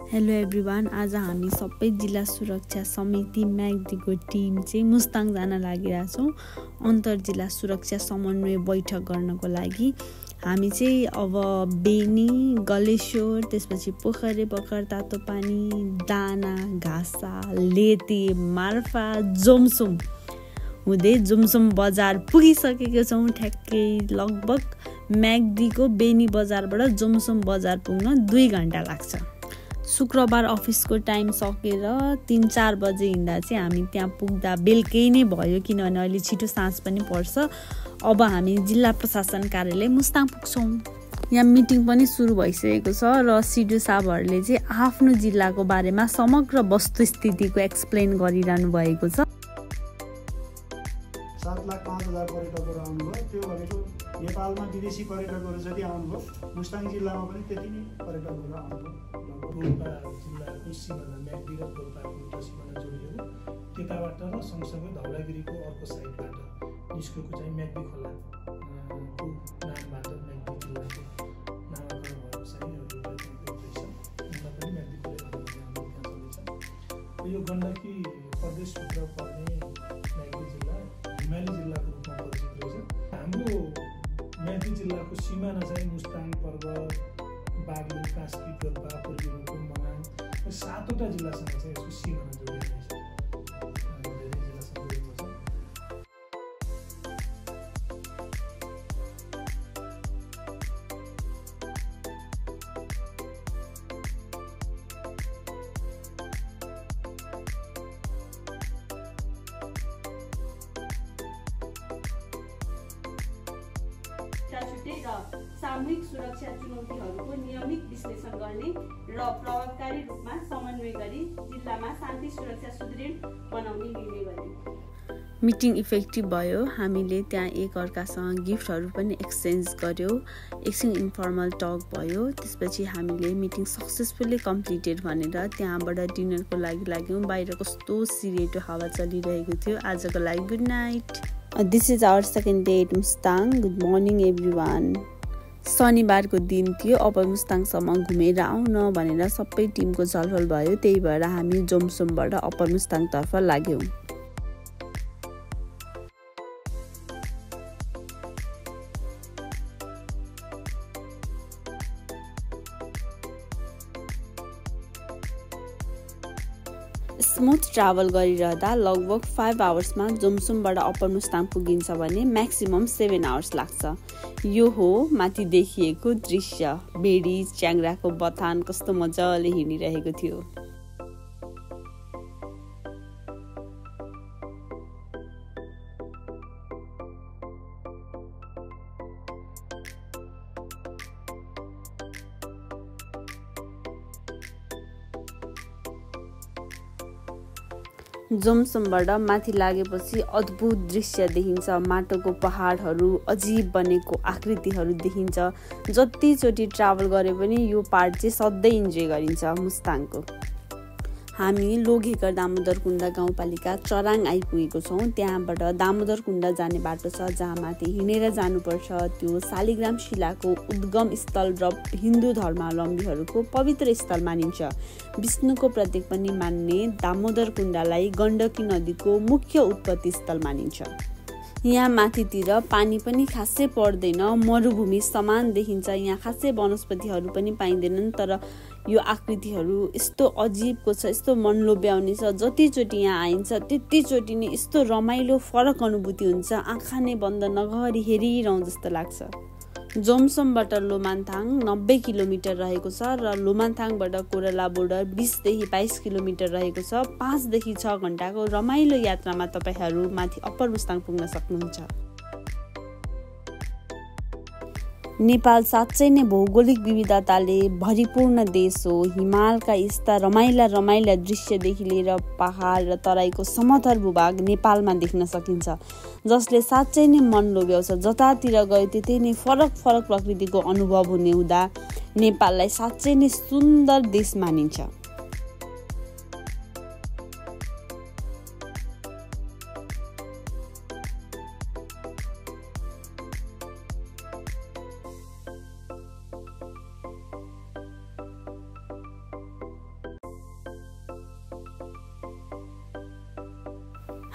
Hello everyone, आज हामी सबै जिल्ला सुरक्षा समिति म्याग्दीको टिम चाहिँ मुस्ताङ जान लागिरहेको छौँ अन्तर जिल्ला सुरक्षा समन्वय बैठक गर्नको लागि। हामी चाहिँ अब बेनी, गलेश्वर, त्यसपछि पोखरे बकर, तातो पानी, दाना, घाँसा, लेती, मार्फा, जोमसोम हुँदै जोमसोम बजार पुगिसकेको छौँ। ठ्याक्कै लगभग म्याग्दीको बेनी बजारबाट जोमसोम बजार पुग्न 2 घण्टा लाग्छ। शुक्रबार अफिसको टाइम सकेर 3-4 बजे हिँड्दा चाहिँ हामी त्यहाँ पुग्दा बेलुकै नै भयो, किनभने अहिले छिटो साँझ पनि पर्छ। अब हामी जिल्ला प्रशासन कार्यालय मुस्ताङ पुग्छौँ। यहाँ मिटिङ पनि सुरु भइसकेको छ र सिडिओ साहबहरूले चाहिँ आफ्नो जिल्लाको बारेमा समग्र वस्तुस्थितिको एक्सप्लेन गरिरहनु भएको छ। 7,05,000 पर्यटकहरू आउनुभयो। त्यो भनेको नेपालमा विदेशी पर्यटकहरू जति आउनुभयो, मुस्ताङ जिल्लामा पनि त्यति नै पर्यटकहरू आउनुभयो। रोल्पा जिल्लाको सिमाना म्याग्दी र रोल्पाको सिमाना जोडिएको त्यताबाट र सँगसँगै धौलागिरीको अर्को साइडबाट निस्केको चाहिँ म्याग्दी खोलाको नामबाट म्याग्दी जिल्लाको नामाकरण भएको चाहिँ पनि म्याग्दी खोला यो गण्डकी प्रदेशभित्र पर्ने म्याग्दी जिल्ला हिमाली जिल्लाको रूपमा परिचित रहेछ। हाम्रो म्याग्दी जिल्लाको सिमाना चाहिँ मुस्ताङ, पर्वत, बागलुङ, कास्की, डोल्पा, पूर्वी रुकुम, मनाङ र 7वटा जिल्लासँग चाहिँ यसको सिमाना जोडिएको छ। धेरै जिल्लासँग जोडिएको छ। छुट्टै र सामूहिक सुरक्षा चुनौतीहरूको नियमित विश्लेषण गर्ने र प्रभावकारी रूपमा समन्वय गरी जिल्लामा शान्ति सुरक्षा सुदृढ बनाउने निर्णय गर्ने। मिटिङ इफेक्टिभ भयो। हामीले त्यहाँ एकअर्कासँग गिफ्टहरू पनि एक्सचेन्ज गर्यो। एकछिन इन्फर्मल टक भयो। त्यसपछि हामीले मिटिङ सक्सेसफुल्ली कम्प्लिटेड भनेर त्यहाँबाट डिनरको लागि लाग्यौँ। बाहिर कस्तो सिरेटो हावा चलिरहेको थियो। आजको लागि good night. This is our second day at Mustang. Good morning everyone. शनिबारको दिन थियो। अब मुस्ताङसम्म घुमेर आउन भनेर सबै टिमको छलफल भयो। त्यही भएर हामी जोमसोमबाट अप्पर मुस्ताङतर्फ लाग्यौँ। स्मुथ ट्राभल गरिरहँदा लगभग 5 आवर्समा जोमसोमबाट अप्पर मुस्ताङ पुगिन्छ भने म्याक्सिमम 7 आवर्स लाग्छ। यो हो माथि देखिएको दृश्य। भेडी च्याङ्राको बथान कस्तो मजाले हिँडिरहेको थियो। जोमसोमबाट माथि लागेपछि अद्भुत दृश्य देखिन्छ। माटोको पहाडहरू, अजीब बनेको आकृतिहरू देखिन्छ। जतिचोटि ट्राभल गरे पनि यो पार्ट चाहिँ सधैँ इन्जोय गरिन्छ मुस्ताङको। हामी लोघेकर दामोदर कुण्ड गाउँपालिका चराङ आइपुगेको छौँ। त्यहाँबाट दामोदर कुण्ड जाने बाटो छ, जहाँ माथि हिँडेर जानुपर्छ। त्यो शालिग्राम शिलाको उद्गम स्थल र हिन्दू धर्मावलम्बीहरूको पवित्र स्थल मानिन्छ। विष्णुको प्रतीक पनि मान्ने दामोदर कुण्डलाई गण्डकी नदीको मुख्य उत्पत्ति स्थल मानिन्छ। यहाँ माथितिर पानी पनि खासै पर्दैन, मरुभूमि समान देखिन्छ। यहाँ खासै वनस्पतिहरू पनि पाइँदैनन्, तर यो आकृतिहरू यस्तो अजीबको छ, यस्तो मन लोभ्याउने छ। जतिचोटि यहाँ आइन्छ त्यतिचोटि नै यस्तो रमाइलो फरक अनुभूति हुन्छ। आँखा नै बन्द नगरी हेरिरहँ जस्तो लाग्छ। जोमसोमबाट लोमान्थाङ 90 किलोमिटर रहेको छ र लोमान्थाङबाट कोरला बोर्डर 20देखि 22 किलोमिटर रहेको छ। 5देखि 6 घण्टाको रमाइलो यात्रामा तपाईहरू माथि अप्पर मुस्ताङ पुग्न सक्नुहुन्छ। नेपाल साँच्चै नै भौगोलिक विविधताले भरिपूर्ण देश हो। हिमालका यस्ता रमाइला दृश्यदेखि लिएर पहाड र तराईको समथर भूभाग नेपालमा देख्न सकिन्छ, जसले साँच्चै नै मन लोभ्याउँछ। जतातिर गयो त्यतै नै फरक प्रकृतिको अनुभव हुने हुँदा नेपाललाई साँच्चै नै सुन्दर देश मानिन्छ।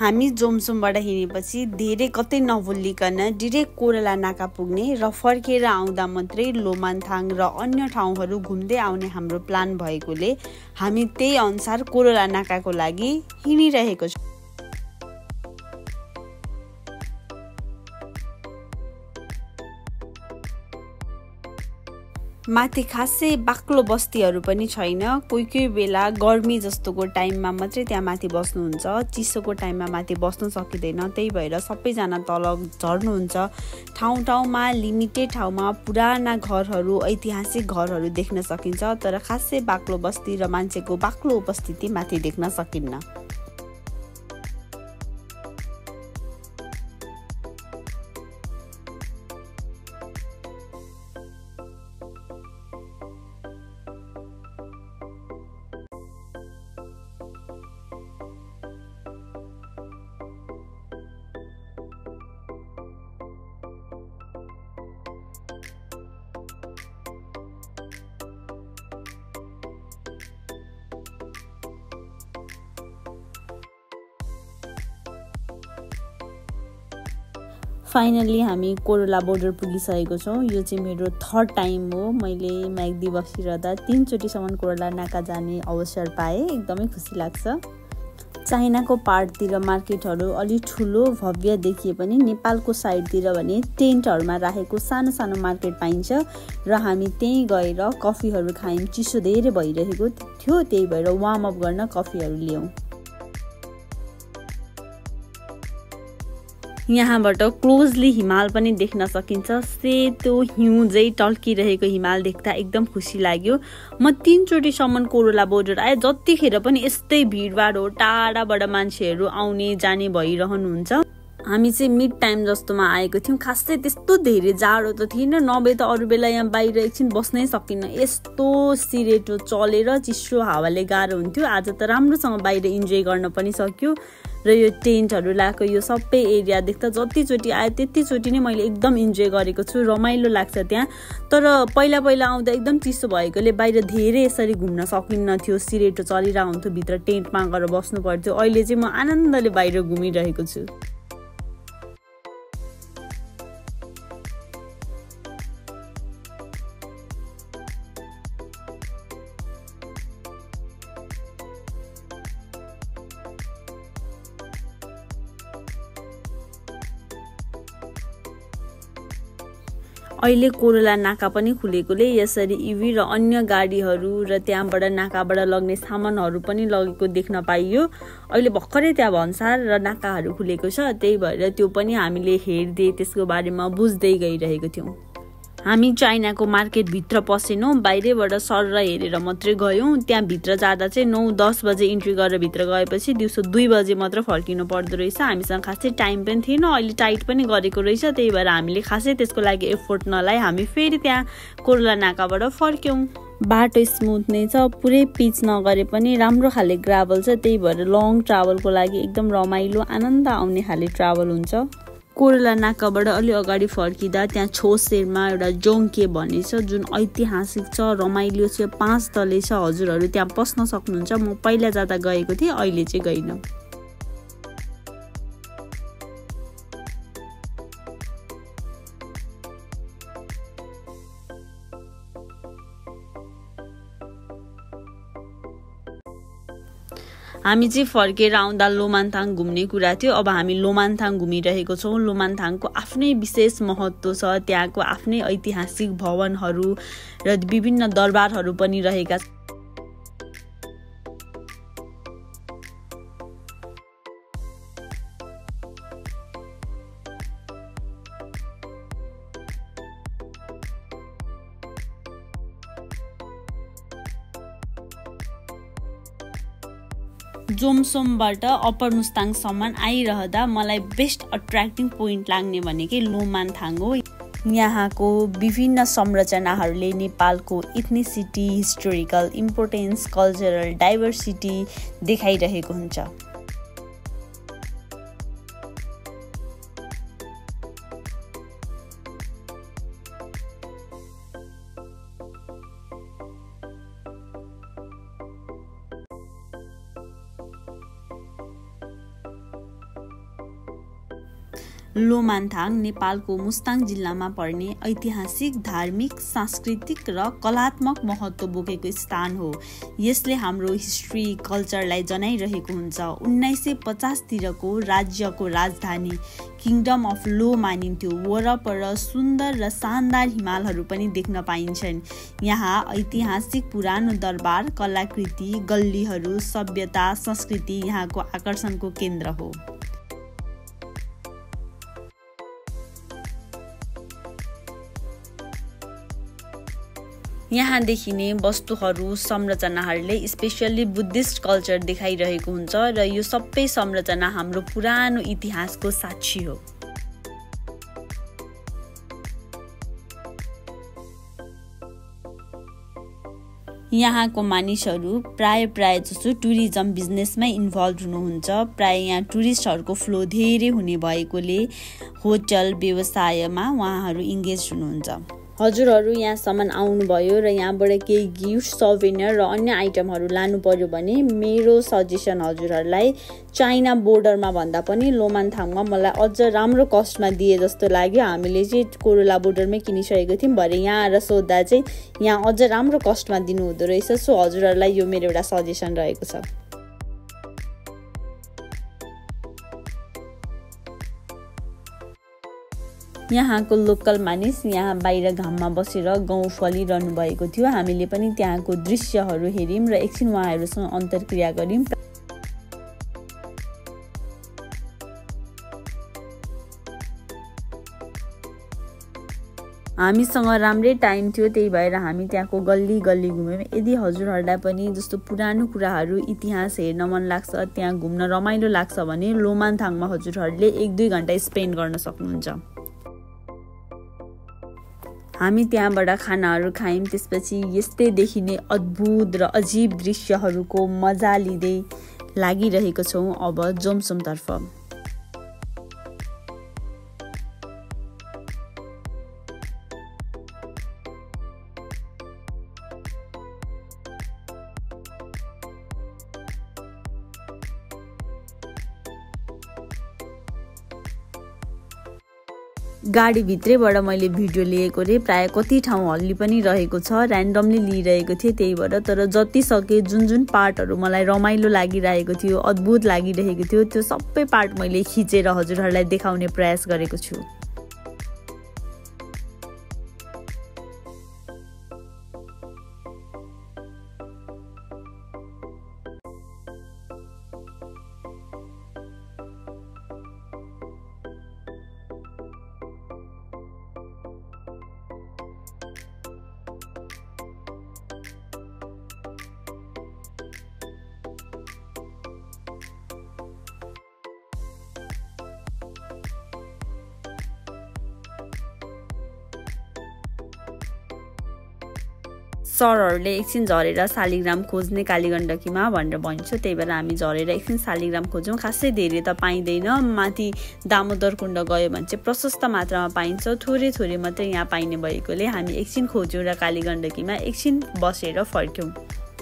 हामी जोमसोमबाट हिँडेपछि धेरै कतै नभुलिकन डिरेक्ट कोरला नाका पुग्ने र फर्केर आउँदा मात्रै लोमान्थाङ र अन्य ठाउँहरू घुम्दै आउने हाम्रो प्लान भएकोले हामी त्यही अनुसार कोरला नाकाको लागि हिँडिरहेको छौँ। माथि खासै बाक्लो बस्तीहरू पनि छैन। कोही कोही बेला गर्मी जस्तोको टाइममा मात्रै त्यहाँ माथि बस्नुहुन्छ, चिसोको टाइममा माथि बस्नु सकिँदैन। त्यही भएर सबैजना तल झर्नुहुन्छ। ठाउँमा लिमिटेड ठाउँमा पुराना घरहरू, ऐतिहासिक घरहरू देख्न सकिन्छ, तर खासै बाक्लो बस्ती र मान्छेको बाक्लो उपस्थिति माथि देख्न सकिन्न। फाइनली हामी कोरला बोर्डर पुगिसकेको छौँ। यो चाहिँ मेरो थर्ड टाइम हो। मैले म्याग्दी बसिरहँदा 3 चोटिसम्म कोरला नाका जाने अवसर पाएँ। एकदमै खुसी लाग्छ। चाइनाको पार्टतिर मार्केटहरू अलि ठुलो भव्य देखिए पनि नेपालको साइडतिर भने टेन्टहरूमा राखेको सानो सानो मार्केट पाइन्छ र हामी त्यहीँ गएर कफीहरू खायौँ। चिसो धेरै भइरहेको थियो, त्यही भएर वार्म अप गर्न कफीहरू ल्याउँ। यहाँबाट क्लोजली हिमाल पनि देख्न सकिन्छ। सेतो हिउँझै टल्किरहेको हिमाल देख्दा एकदम खुसी लाग्यो। म 3 चोटिसम्म कोरला बोर्डर आएँ। जतिखेर पनि यस्तै भिडभाड हो, टाढाबाट मान्छेहरू आउने जाने भइरहनुहुन्छ। हामी चाहिँ मिड टाइम जस्तोमा आएको थियौँ। खासै त्यस्तो धेरै जाडो त थिएन, नभए त अरू बेला यहाँ बाहिर एकछिन बस्नै सकिन्न। यस्तो सिरेटो चलेर चिसो हावाले गाह्रो हुन्थ्यो। आज त राम्रोसँग बाहिर इन्जोय गर्न पनि सक्यो र यो टेन्टहरू लगाएको यो सबै एरिया देख्दा जतिचोटि आयो त्यतिचोटि नै मैले एकदम इन्जोय गरेको छु। रमाइलो लाग्छ त्यहाँ। तर पहिला आउँदा एकदम चिसो भएकोले बाहिर धेरै यसरी घुम्न सकिन्न थियो। सिरेटो चलिरहेको हुन्थ्यो, भित्र टेन्टमा गएर बस्नु पर्थ्यो। अहिले चाहिँ म आनन्दले बाहिर घुमिरहेको छु। अहिले कोरला नाका पनि खुलेकोले यसरी इभी र अन्य गाडीहरू र त्यहाँबाट नाकाबाट लग्ने सामानहरू पनि लगेको देख्न पाइयो। अहिले भर्खरै त्यहाँ भन्सार र नाकाहरू खुलेको छ, त्यही भएर त्यो पनि हामीले हेर्दै त्यसको बारेमा बुझ्दै गइरहेको थियौँ। हामी चाइनाको मार्केटभित्र पसेनौँ, बाहिरबाट सर हेरेर मात्रै गयौँ। त्यहाँ भित्र जाँदा चाहिँ 9-10 बजे इन्ट्री गरेर भित्र गएपछि दिउँसो 2 बजे मात्र फर्किनु पर्दो रहेछ। हामीसँग खासै टाइम पनि थिएन, अहिले टाइट पनि गरेको रहेछ। त्यही भएर हामीले खासै त्यसको लागि एफोर्ट नलाइ हामी फेरि त्यहाँ कोरला नाकाबाट फर्क्यौँ। बाटो स्मुथ नै छ, पुरै पिच नगरे पनि राम्रो खाले ग्राभल छ। त्यही भएर लङ ट्राभलको लागि एकदम रमाइलो आनन्द आउने खाले ट्राभल हुन्छ। कोरला नाकाबाट अलि अगाडि फर्किँदा त्यहाँ छोसेरमा एउटा जोङ्के भन्ने छ, जुन ऐतिहासिक छ, रमाइलो छ, 5 तले छ। हजुरहरू त्यहाँ पस्न सक्नुहुन्छ। म पहिला जाँदा गएको थिएँ, अहिले चाहिँ गइनँ। हामी चाहिँ फर्केर आउँदा लोमान्थाङ घुम्ने कुरा थियो। अब हामी लोमान्थाङ घुमिरहेको छौँ। लोमान्थाङको आफ्नै विशेष महत्त्व छ। त्यहाँको आफ्नै ऐतिहासिक भवनहरू र विभिन्न दरबारहरू पनि रहेका छन्। जोमसोमबाट अप्पर मुस्ताङसम्म आइरहँदा मलाई बेस्ट अट्र्याक्टिङ पोइन्ट लाग्ने भनेकै लोमान्थाङ हो। यहाँको विभिन्न संरचनाहरूले नेपालको ethnicity, historical importance, cultural diversity देखाइरहेको हुन्छ। लोमान्थाङ नेपालको मुस्ताङ जिल्लामा पर्ने ऐतिहासिक, धार्मिक, सांस्कृतिक र कलात्मक महत्त्व बोकेको स्थान हो। यसले हाम्रो हिस्ट्री, कल्चरलाई जनाइरहेको हुन्छ। 1950 तिरको राज्यको राजधानी किङडम अफ लो मानिन्थ्यो। वरपर सुन्दर र शानदार हिमालहरू पनि देख्न पाइन्छन्। यहाँ ऐतिहासिक पुरानो दरबार, कलाकृति, गल्लीहरू, सभ्यता, संस्कृति यहाँको आकर्षणको केन्द्र हो। यहाँ देखिने वस्तुहरू, संरचनाहरूले स्पेसल्ली बुद्धिस्ट कल्चर देखाइरहेको हुन्छ र यो सबै संरचना हाम्रो पुरानो इतिहासको साक्षी हो। यहाँको मानिसहरू प्राय जसो टुरिज्म बिजनेसमै इन्भल्भ हुनुहुन्छ। प्राय यहाँ टुरिस्टहरूको फ्लो धेरै हुने भएकोले होटल व्यवसायमा उहाँहरू इङ्गेज हुनुहुन्छ। हजुरहरू यहाँसम्म आउनुभयो र यहाँबाट केही गिफ्ट, सौभेनियर र अन्य आइटमहरू लानु पर्यो भने मेरो सजेसन हजुरहरूलाई चाइना बोर्डरमा भन्दा पनि लोमान्थाङमा मलाई अझ राम्रो कस्टमा दिए जस्तो लाग्यो। हामीले चाहिँ कोरोला बोर्डरमै किनिसकेको थियौँ, भरे यहाँ आएर सोद्धा चाहिँ यहाँ अझ राम्रो कस्टमा दिनुहुँदो रहेछ। सो हजुरहरूलाई यो मेरो एउटा सजेसन रहेको छ। यहाँको लोकल मानिस यहाँ बाहिर घाममा बसेर गहुँ फलिरहनु भएको थियो। हामीले पनि त्यहाँको दृश्यहरू हेऱ्यौँ र एकछिन उहाँहरूसँग अन्तर्क्रिया गऱ्यौँ। हामीसँग राम्रै टाइम थियो, त्यही भएर हामी त्यहाँको गल्ली घुम्यौँ। यदि हजुरहरूलाई पनि जस्तो पुरानो कुराहरू, इतिहास हेर्न मन लाग्छ, त्यहाँ घुम्न रमाइलो लाग्छ भने लोमान्थाङमा हजुरहरूले 1-2 घन्टा स्पेन्ड गर्न सक्नुहुन्छ। हामी त्यहाँबाट खानाहरू खायौँ। त्यसपछि यस्तै देखिने अद्भुत र अजीब दृश्यहरूको मजा लिँदै लागिरहेको छौँ अब जोमसोमतर्फ। गाडीभित्रैबाट मैले भिडियो लिएको रे, प्राय कति ठाउँ हल्ली पनि रहेको छ, ऱ्यान्डमली लिइरहेको थिएँ त्यही भएर। तर जति सके जुन पार्टहरू मलाई रमाइलो लागिरहेको थियो, अद्भुत लागिरहेको थियो, त्यो सबै पार्ट मैले खिचेर हजुरहरूलाई देखाउने प्रयास गरेको छु। सरहरूले एकछिन झरेर शालिग्राम खोज्ने कालीगण्डकीमा भनेर भन्छ, त्यही भएर हामी झरेर एकछिन शालिग्राम खोज्यौँ। खासै धेरै त पाइँदैन, माथि दामोदर कुण्ड गयो भने चाहिँ प्रशस्त मात्रामा पाइन्छ, थोरै मात्रै यहाँ पाइने भएकोले हामी एकछिन खोज्यौँ र कालीगण्डकीमा एकछिन बसेर फर्क्यौँ।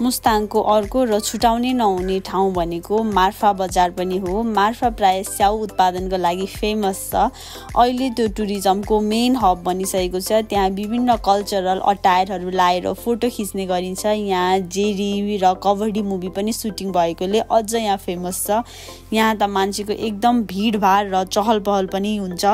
मुस्ताङको अर्को र छुटाउनै नहुने ठाउँ भनेको मार्फा बजार पनि हो। मार्फा प्राय स्याउ उत्पादनको लागि फेमस छ। अहिले त्यो टुरिज्मको मेन हब बनिसकेको छ। त्यहाँ विभिन्न कल्चरल अटायरहरू लाएर फोटो खिच्ने गरिन्छ। यहाँ जेरी र कबड्डी मुभी पनि सुटिङ भएकोले अझ यहाँ फेमस छ। यहाँ त मान्छेको एकदम भिडभाड र चहल पहल पनि हुन्छ।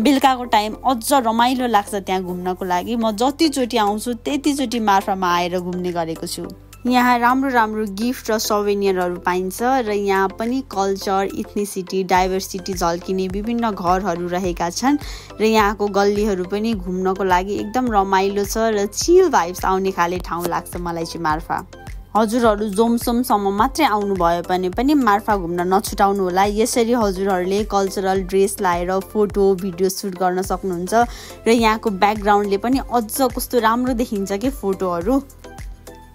बेलुकाको टाइम अझ रमाइलो लाग्छ त्यहाँ घुम्नको लागि। म जतिचोटि आउँछु त्यतिचोटि मार्फामा आएर घुम्ने गरेको छु। यहाँ राम्रो गिफ्ट र सौभेनियरहरू पाइन्छ र यहाँ पनि कल्चर, इथनिसिटी, डाइभर्सिटी झल्किने विभिन्न घरहरू रहेका छन् र यहाँको गल्लीहरू पनि घुम्नको लागि एकदम रमाइलो छ र चिल भाइब्स आउने खाले ठाउँ लाग्छ मलाई चाहिँ मार्फा। हजुरहरू जोमसोमसम्म मात्रै आउनु भयो भने पनि मार्फा घुम्न नछुटाउनु होला। यसरी हजुरहरूले कल्चरल ड्रेस लाएर फोटो भिडियो सुट गर्न सक्नुहुन्छ र यहाँको ब्याकग्राउन्डले पनि अझ कस्तो राम्रो देखिन्छ कि फोटोहरू।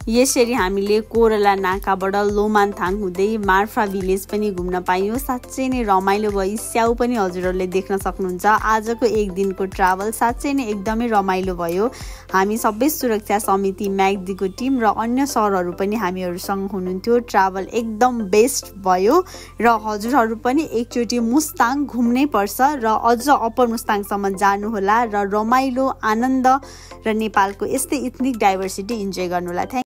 यसरी हामीले कोरला नाकाबाट लोमानथाङ हुँदै मार्फा भिलेज पनि घुम्न पायौँ। साँच्चै नै रमाइलो भयो। स्याउ पनि हजुरहरूले देख्न सक्नुहुन्छ। आजको एक दिनको ट्राभल साँच्चै नै एकदमै रमाइलो भयो। हामी सबै सुरक्षा समिति म्याग्दीको टिम र अन्य सरहरू पनि हामीहरूसँग हुनुहुन्थ्यो। ट्राभल एकदम बेस्ट भयो र हजुरहरू पनि एकचोटि मुस्ताङ घुम्नै पर्छ र अझ अप्पर मुस्ताङसम्म जानुहोला र रमाइलो आनन्द र नेपालको यस्तै इथनिक डाइभर्सिटी इन्जोय गर्नुहोला।